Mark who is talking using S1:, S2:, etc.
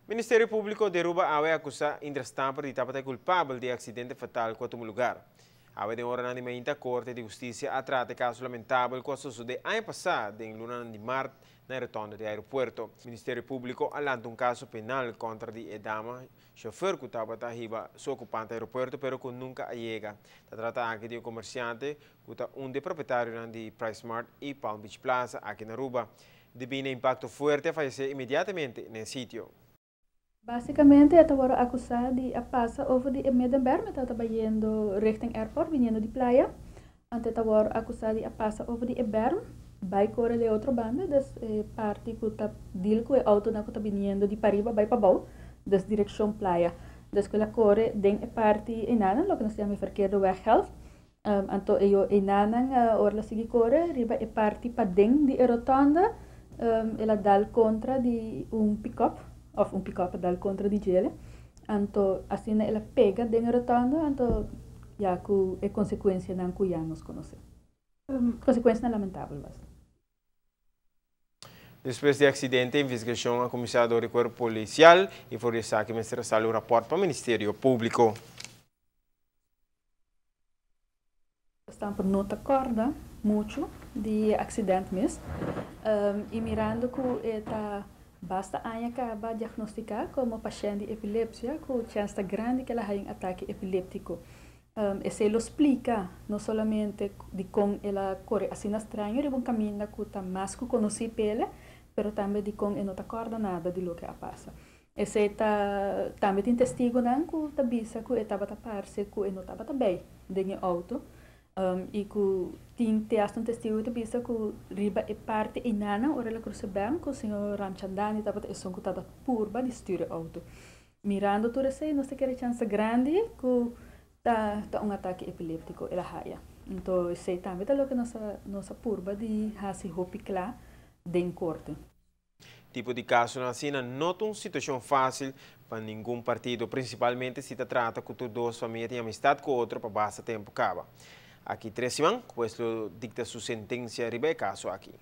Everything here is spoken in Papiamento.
S1: Ministerio Publico di Aruba awe a acusa Indra Stamper di tabata culpabel di accidente fatal cu a tuma lugar. Awe den oranan di mainta Corte di Husticia a trata e caso lamentabel cu a sosode aña pasa den lunanan di maart na e rotonde di aeropuerto. Ministerio Publico a lanta un caso penal contra di e dama chofer cu tabata hiba su ocupante aeropuerto pero cu nunca a yega. Ta trata aki di un comerciante cu ta un di e propietarionan di PriceSmart y Palm Beach Plaza aki na Aruba. Debí na impacto fuerte a fayecé inmediatamente na e sitio.
S2: Básicamente e ta wòrdu akusá di a pasa over di e middenberm, e tabata bayendo richting airport, biniendo di playa. Anto e ta wòrdu akusá di a pasa over di e berm, bai kore di e otro banda, dus e parti ku ta deal ku e outonan ku ta biniendo di pariba bai pabou, dus direkshon playa. Dus ku el a kore den e parti einanan, loke nos ta yama e verkeerde weghelft. Anto e yo einanan ora el a sigui kore riba e parti paden di e rotonda, el a dal kontra di un pikòp, òf un pikòp a dal kontra di djele. Anto asina el a pega den e rotonda, anto ya ku e konsekuensianan ku ya nos konosé. Konsekuensianan lamentabel basta.
S1: Despues di accidente, investigacion a cuminsa door di cuerpo policial y for di esaki mester a sali un rapport pa Ministerio Publico.
S2: Stamper no ta kòrda muchu di e aksident mes i mirando ku e ta basta aña kaba diagnostiká komo pashènt di epilepsia ku chèns ta grandi ku el a haña un atake epiléptiko. Esei lo splika no solamente dikon el a kore asina straño riba un kaminda ku ta mas ku konosí p'el, pero tambe dikon e no ta kòrda nada di loke a pasa. Esei ta tambe tin testigunan ku ta bisa ku e tabata parse ku e no tabata bei den e outo i ku tin te asta un testigu ku ta bisa ku riba e parti einanan ora el a krusa bèm ku señor Ramchandani tabata esun ku tabata purba di stür e outo. Mirando tur esei nos ta kere chansa grandi ku ta ta un atake epiléptiko el a haya. Anto esei tambe ta loke nos a nos a purba di hasi hopi kla den korte.
S1: Tipo di kasonan asina no ta un situashon fásil pa ningun partido, prinsipalmente si ta trata ku tur dos famia tin amistat ku otro pa basta tempu kaba. Aki tres siman, hues lo dikta su sentensia riba e kaso aki.